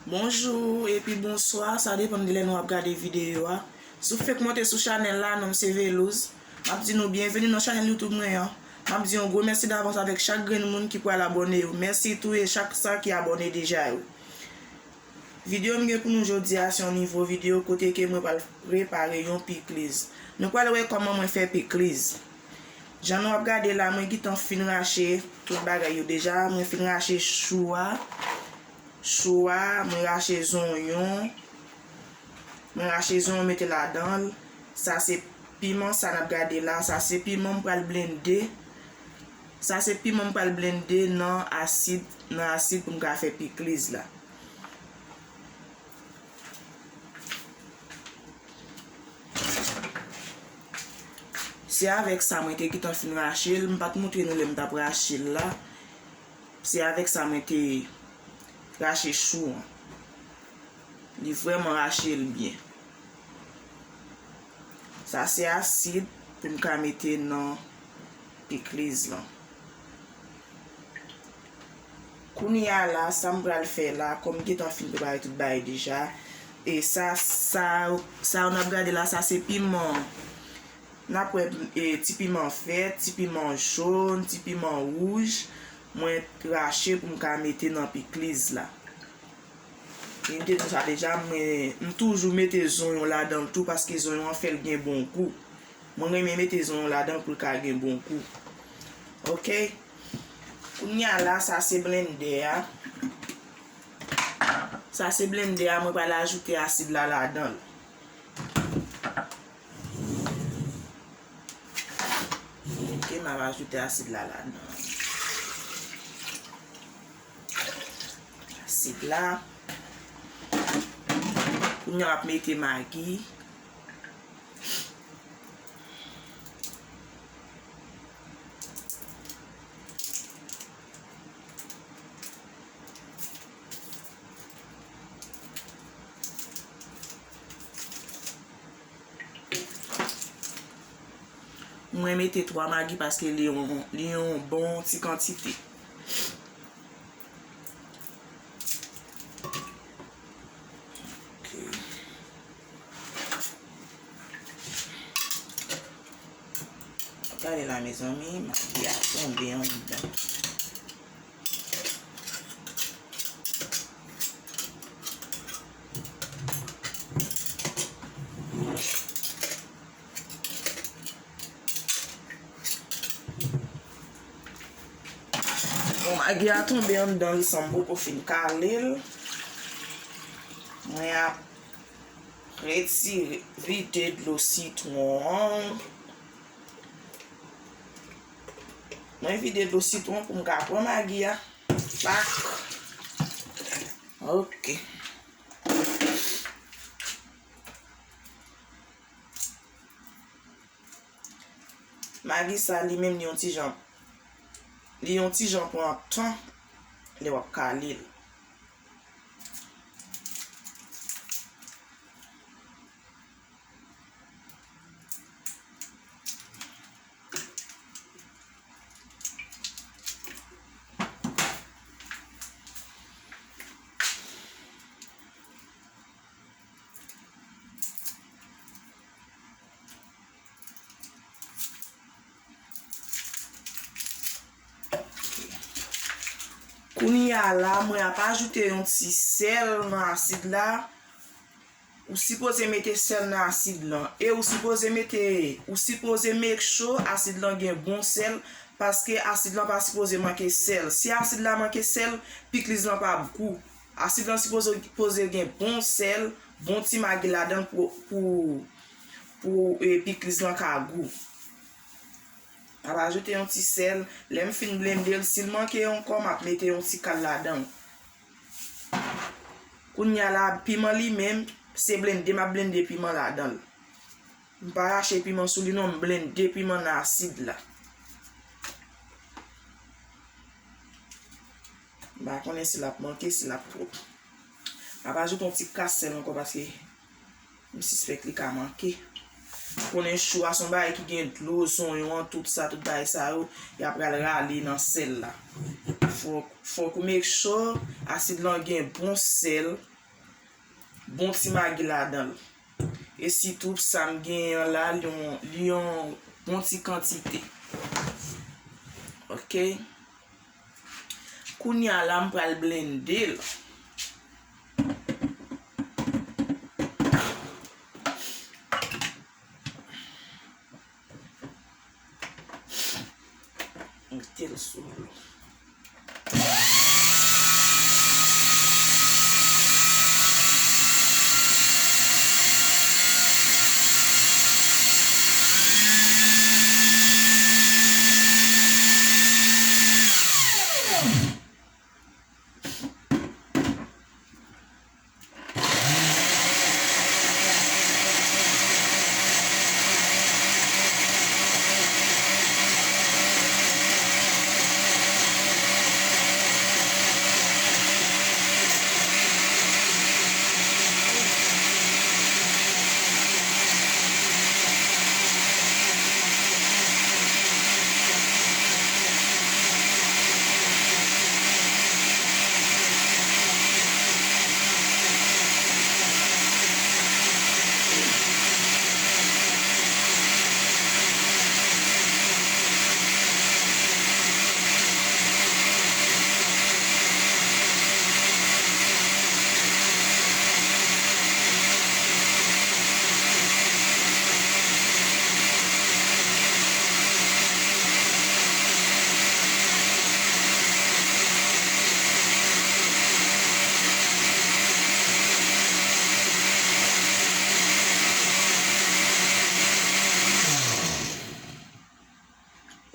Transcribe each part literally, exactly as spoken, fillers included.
Bonjou epi bonswa, sa depann de lè nou ap gade videyo a. Si w fenk monte sou chanèl la, non m se Velouz. M ap di nou byenveni nan chanèl YouTube mwen an. M ap di yon gwo mèsi davans avèk chak grenn moun ki pral abòne yo. Mèsi tou e chak sa ki abòne deja yo. Videyo m gen pou nou jodi a se yon nouvo videyo kote ke mwen pral prepare yon pikliz. Nou pral wè kòman mwen fè pikliz. Jan nou ap gade la, mwen gentan fin rache tout bagay yo deja. Mwen fin rache chou a. Chou a, mwen rache zonyon. Mwen rache zonyon mete ladan l. Sa se piman, sa n ap gade la. Sa se piman m pral blende. Sa se piman m pral blende nan asid, nan asid pou m ka fè pikliz la. Se avèk sa mwen te gentan fin rache l. M pa t montre nou lè m t ap rache l la. Se avèk sa mwen te rache chou an. Li vrèman rache l byen. Sa se asid pou m ka mete nan pikliz lan. Kounye a la, sa m pral fè la, kòm m gentan fin prepare tout bagay deja, e sa, sa, sa w n ap gade la, sa se piman. N ap wè, e, ti piman vèt, ti piman jòn, ti piman wouj, mwen rache pou m ka mete nan pikliz la. E m te di sa deja, mwen, m toujou mete zonyon ladan l tou, paske zonyon an fè l gen bon gou. Mwen renmen mete zonyon ladan l pou l ka gen bon gou. Oke? Kounye a la, sa se blendè a. Sa se blendè a, mwen pral ajoute asid la ladan l. Oke, m ap ajoute asid la ladan l. Asid la. Kounye a, m ap mete magi. Mwen mete twa magi paske li yon, li yon bon ti kantite. Ok. Gade la, mezanmi, magi a tonbe anndan. Bon, magi a tonbe anndan l san m poko fin kale l. Mwen ap retire, vide dlo sitwon an. Mwen vide dlo sitwon pou m ka pran magi a. Pak. Ok. Magi sa li menm li yon ti jan, li yon ti jan pran tan lè w ap kale l. Kounye a la, mwen ap ajoute yon ti sèl nan asid la. Ou sipoze mete sèl nan asid lan. E ou sipoze mete, ou sipoze make sure asid lan gen bon sèl, paske asid lan pa sipoze manke sèl. Si asid la manke sèl, pikliz lan p ap gou. Asid lan sipoze, sipoze gen bon sèl, bon ti magi ladan l pou, pou, pou, e, pikliz lan ka gou. M ap ajoute yon ti sèl. Lè m fin blende l, si l manke ankò, m ap mete yon ti kal ladan l. Kounye a la, piman li menm, se blende, m ap blende piman ladan l. M pa rache piman sou li non, m blende piman nan asid la. M pa konnen si l ap manke, si l ap twòp. M ap ajoute yon ti kas sèl ankò paske m sispèk li ka manke. Konnen chou a se yon bagay ki gen dlo, zonyon an, tout sa, tout bagay sa yo, y ap pral rale nan sèl la. Fòk, fòk ou make sure asid lan gen bon sèl, bon ti magi ladan l. E sitou sa m genyen an la, li yon, li yon bon ti kantite. Ok. Kounye a la, m pral blende l. Mete l sou dlo.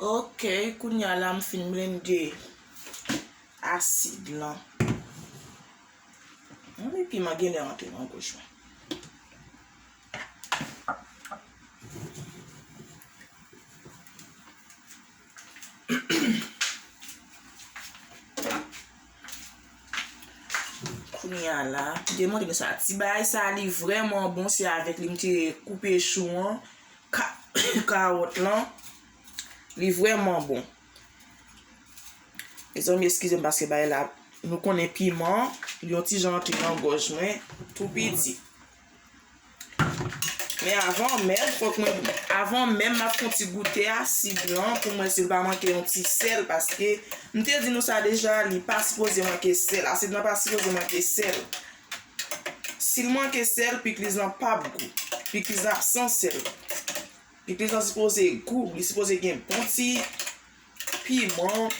Ok, kounye a la m fin blende asid lan. Ann, piman genlè rantre nan gòj mwen. Kounye a la, m te montre nou sa. Ti bagay sa, li vrèman bon. Se avèk li m te koupe chou an, ka-, kawòt lan. Li vrèman bon. Mezanmi, eskize m paske bagay la, nou konnen piman, li yon ti jan antre nan gòj mwen, tou piti. Men avan menm, fòk mwen, avan menm, m ap fè yon ti goute asid lan pou m wè si l pa manke yon ti sèl, paske m te di nou sa deja, li pa sipoze manke sèl. Asid lan pa sipoze manke sèl. Si l manke sèl, pikliz lan p ap gou. Pikliz lan ap san sèl. Pikliz lan sipoze gou, li sipoze gen bon ti piman,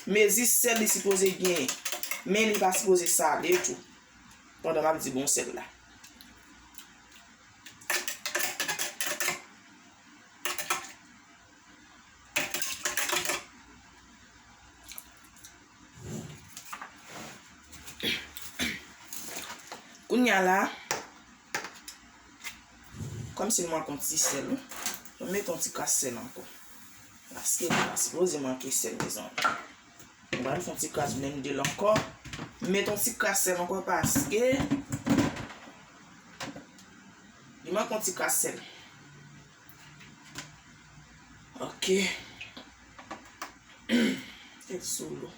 mezi sèl li sipoze gen, men li pa sipoze sale tou. Pandan m ap di bon sèl la. Kounye a la, kòmsi l manke yon ti sèl, wi. Mwen mete yon ti kras sèl ankò. Paske li pa sipoze manke sèl, mezanmi. Mwen pral fè yon ti kras blende l ankò. Mete yon ti kras sèl ankò paske li manke yon ti kras sèl. Ok. Tèt sou dlo.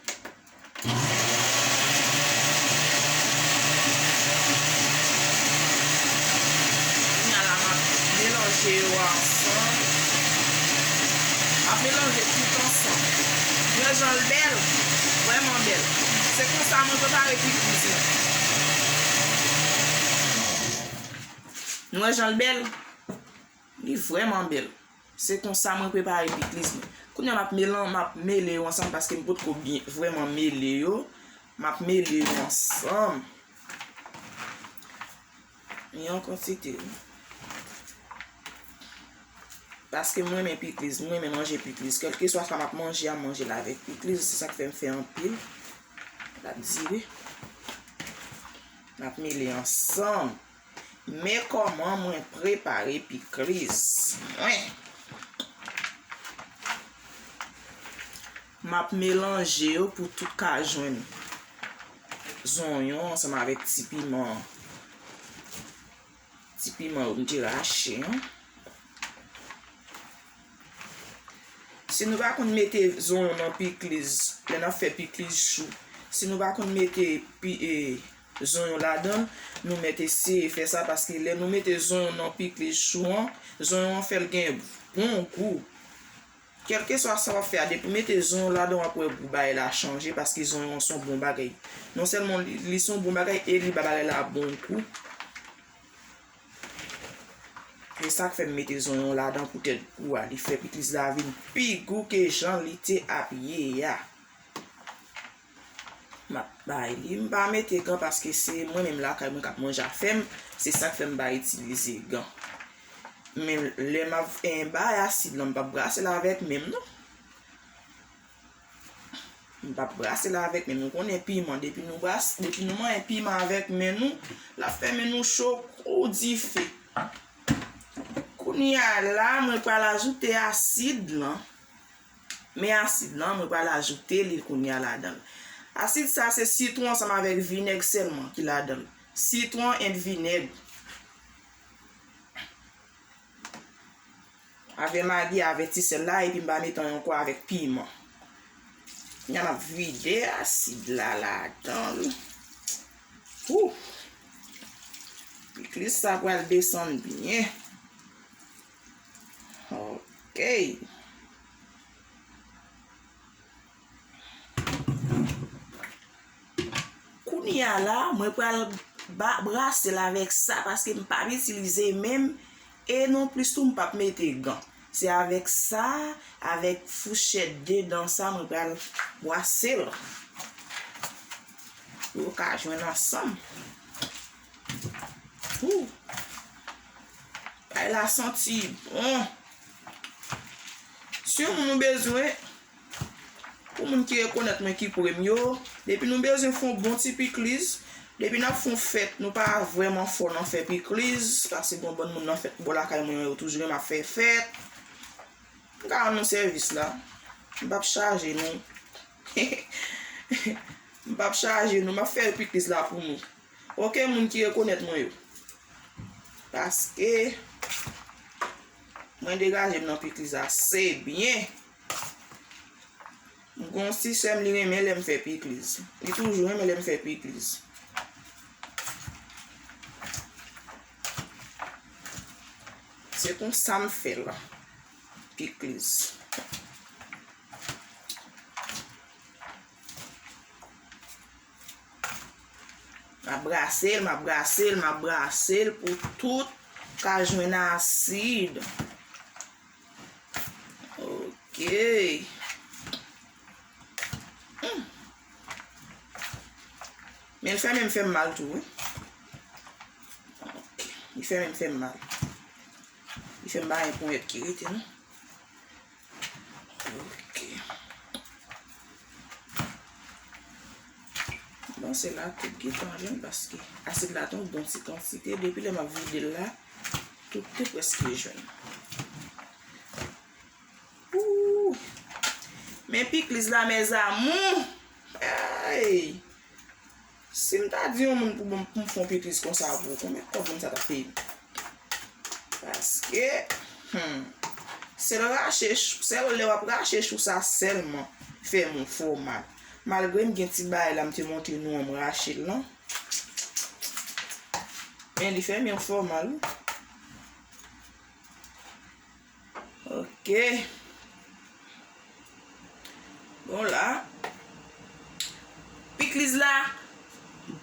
Kounye a la, m ap melanje yo ansanm. M ap melanje tout ansanm. Nou wè jan l bèl? Vrèman bèl. Se konsa mwen prepare pikliz mwen. Nou wè jan l bèl? Li vrèman bèl. Se konsa mwen prepare pikliz mwen. Kounye a m ap melan-, m ap mele yo ansanm paske m potko byen, vrèman mele yo. M ap mele yo ansanm. Yon kantite, wi. Paske m renmen pikliz, m renmen manje pikliz. Kèlkeswa sa m ap manje a, m manje l avèk pikliz. Se sa k fè m fè anpil. L ap dire. M ap mele ansanm. Men kòman mwen prepare pikliz mwen. M ap melanje yo pou tout ka jwenn zonyon ansanm avèk ti piman. Ti piman yo m te rache an. Si nou pa konn mete zonyon nan pikliz, lè n ap fè pikliz chou, si nou pa konn mete pi-, e, zonyon ladan l, nou mèt eseye fè sa, paske lè nou mete zonyon nan pikliz chou an, zonyon an fè l gen bon gou. Kèlkeswa sa w ap fè a, depi w mete zonyon ladan, w ap wè gou bagay la chanje, paske zonyon an se yon bon bagay. Non sèlman li, li se yon bon bagay, e li ba bagay la bon gou. E sa k fè m mete zonyon ladan poutèt gou a. Li fè pikliz la vin pi gou ke jan li te ap ye a. M ap bay li. M pa mete gan paske se mwen menm lakay mwen k ap manje afè m. Se sa k fè m pa itilize gan. Men lè m ap, eh, bay asid lan, m p ap brase l avèk men m non. M p ap brase l avèk men nou konnen piman. Depi nou brase, depi nou manyen piman avèk men nou, l ap fè men nou cho kou dife. Kounye a la, mwen pral ajoute asid lan. Men asid lan, mwen pral ajoute li kounye a ladan l. Asid sa se sitwon ansanm avèk vinèg sèlman ki ladan l. Sitwon and vinèg. Avè magi, avè ti sèl la, epi m pa mete anyen ankò avèk piman. Kounye a m ap vide asid la ladan l. Ou! Pikliz sa pral desann byen. Ok. Kounye a la, mwen pral ba-, brase l avèk sa, paske m p ap itilize men m, e non plis tou m p ap mete gan. Se avèk sa, avèk fouchèt de dan sa, mwen pral brase l. Pou yo ka jwenn ansanm. Ou! Bagay la santi bon. Si yon moun ou bezwen, pou moun ki rekonèt mwen ki pre m yo, depi nou bezwen fè yon bon ti pikliz, depi n ap fè yon fèt, nou pa vrèman fò nan fè pikliz, paske gon bann moun nan fèt bò lakay mwen yo toujou renmen ap fè fèt. M ka rann nou sèvis la. M p ap chaje nou. M p ap chaje nou, m ap fè pikliz la pou nou. Ok, moun ki rekonèt mwen yo. Paske mwen degaje m nan pikliz ase byen. M gon ti sè m, li renmen lè m fè pikliz. Li toujou renmen lè m fè pikliz. Se konsa m fè l. Pikliz. M ap brase l, m ap brase l, m ap brase l pou tout ka jwenn asid. Ok. Hmm. Men l fè menm fè m mal tou, wi. Ok. Li fè menm fè m mal. Li fè m pa gen ponyèt ki rete, non. Ok. Bon, se la tout gentan jwenn paske asid la te yon bon ti kantite. Depi lè m ap vide l la, tout te prèske jwenn. Ooh! Men pikliz la, mes amours! Hey! Si m ta di yon moun pou, pou m fè yon pikliz konsa pou ou, konbyen kòb moun sa t ap peye m? Paske, hmm, sèl rache ch-, sèl lè w ap rache chou sa sèlman fè men w fè w mal. Malgre m gen ti bagay la m te montre nou an, m rache l lan. Men li fè men w fè w mal, wi. Ok. Bon la. Pikliz la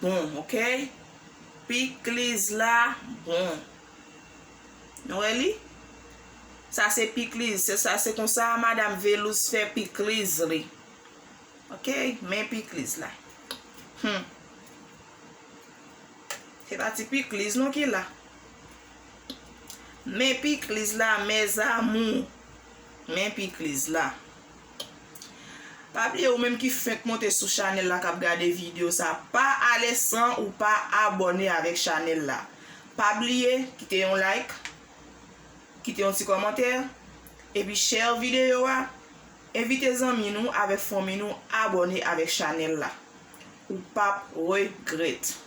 bon, ok? Pikliz la bon. Nou wè li? Sa se pikliz. Se sa, se konsa Madam Velous fè pikliz li. Ok, men pikliz la. Hmm. Se pa ti pikliz non ki la. Men pikliz la, mes amours. Men pikliz la. Pa bliye ou menm ki fenk monte sou chanèl la k ap gade videyo sa, pa ale san ou pa abòne avèk chanèl la. Pa bliye kite yon like, kite yon ti kòmantè, epi share videyo a, envite zanmi nou avèk fanmi nou abòne avèk chanèl la. Ou p ap regrèt.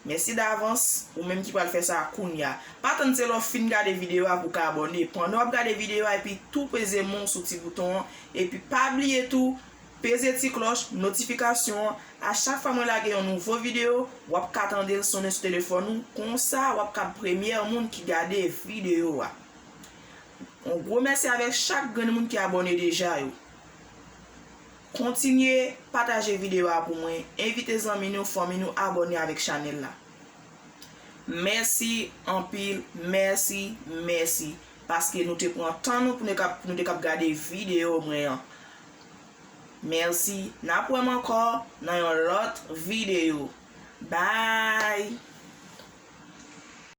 Mèsi davans, ou menm ki pral fè sa kounye a. Pa tann se lè w fin gade videyo a pou w ka abòne. Pandan w ap gade videyo a, epi tou peze men w sou ti bouton an, epi pa bliye tou, Peze ti klòch notifikasyon an. A chak fwa mwen lage yon nouvo videyo, w ap ka tande l sonnen sou telefòn ou. Konsa, w ap ka premyè moun ki gade videyo a. Yon gwo mèsi avèk chak grenn moun ki abòne deja yo. Kontinye pataje videyo a pou mwen, envite zanmi nou, fanmi nou abòne avèk chanèl la. Mèsi anpil, mèsi, mèsi, paske nou te pran tan nou pou nou kap, pou nou te kap gade videyo mwen an. Mèsi, n ap wè m ankò nan yon lòt videyo. Bye!